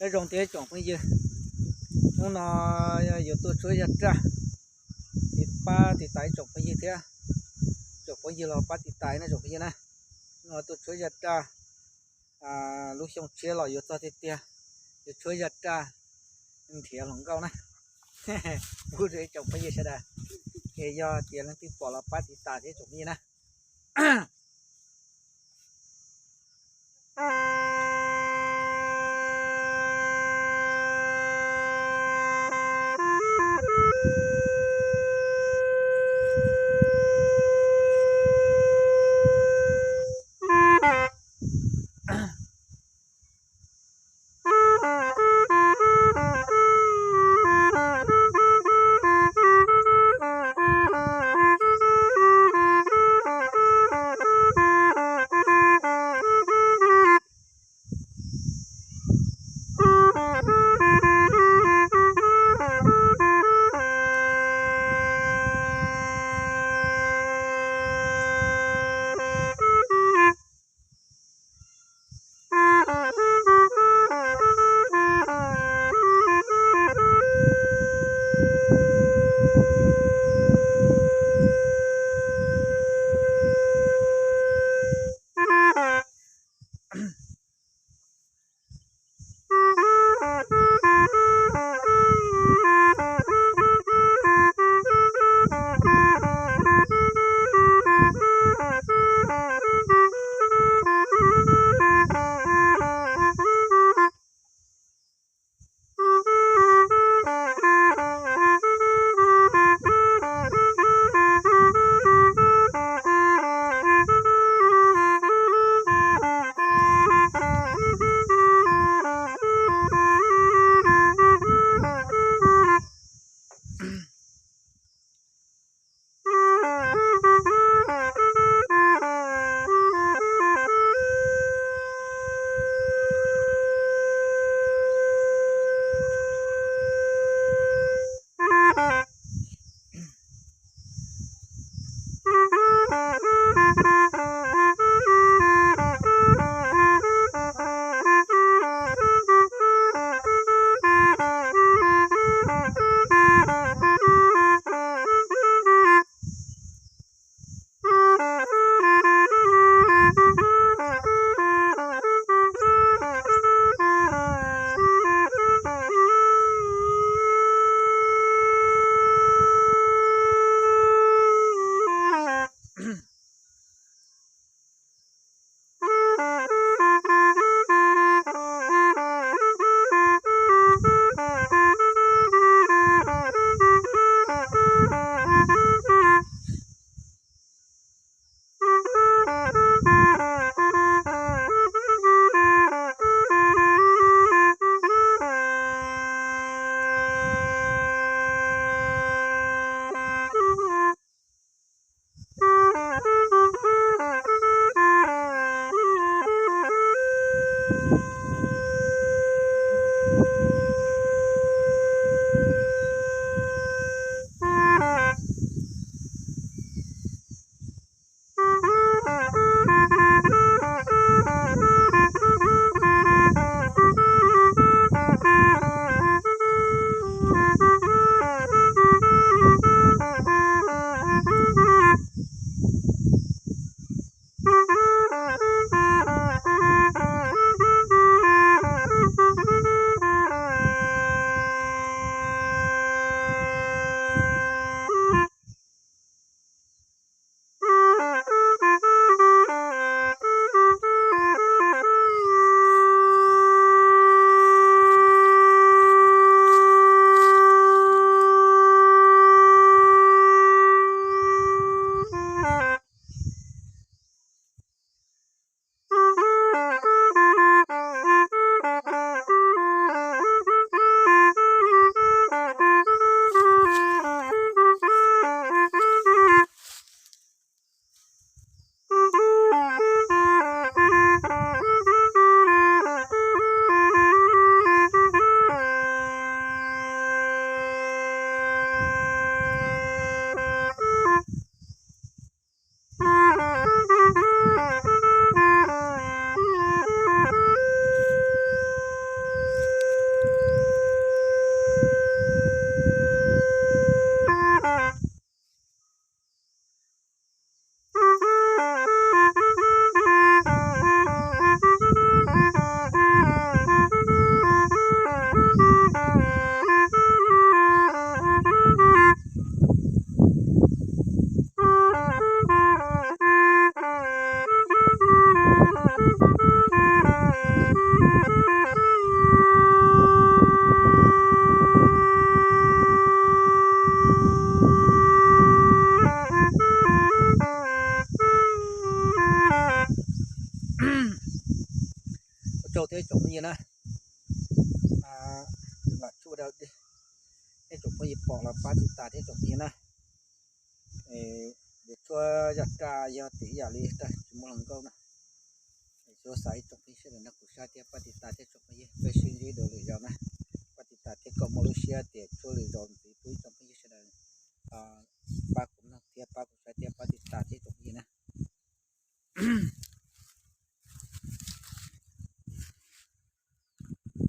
Nyob zoo thiab tsoom phooj ywg, hnub no yuav tuaj tshuab zaj raj, tiv pab tiv tas ib tsoom phooj ywg thiab, tsoom phooj ywg los pab tiv tas na tsoom phooj ywg na. Hnub no tuaj tshuab zaj raj, lub xyoo tshiab los yuav txog tiag tiag, yuav tshuab zaj raj nrhiav hluas nkauj na. Pub rau ib tsoom phooj ywg sawv daws, es yog tias leej twg pom los pab tiv tas thiab tsoom phooj ywg na. Ib tsoom phooj ywg na, lam tsuj dawb, nej tsoom phooj ywg pom los pab tiv tas thiab tsoom phooj ywg na. Yuav tshuab zaj raj yog tias ib yam li raj tsis muaj hluas nkauj na. Xyov xav ib tsoom phooj ywg sawv daws nrog kuv saib thiab pab tiv tas thiab tsoom phooj ywg, peb sib ntsib dua lwm zaus na. Pab tiv tas thiab kom muaj lub siab tias tshuab lwm zaus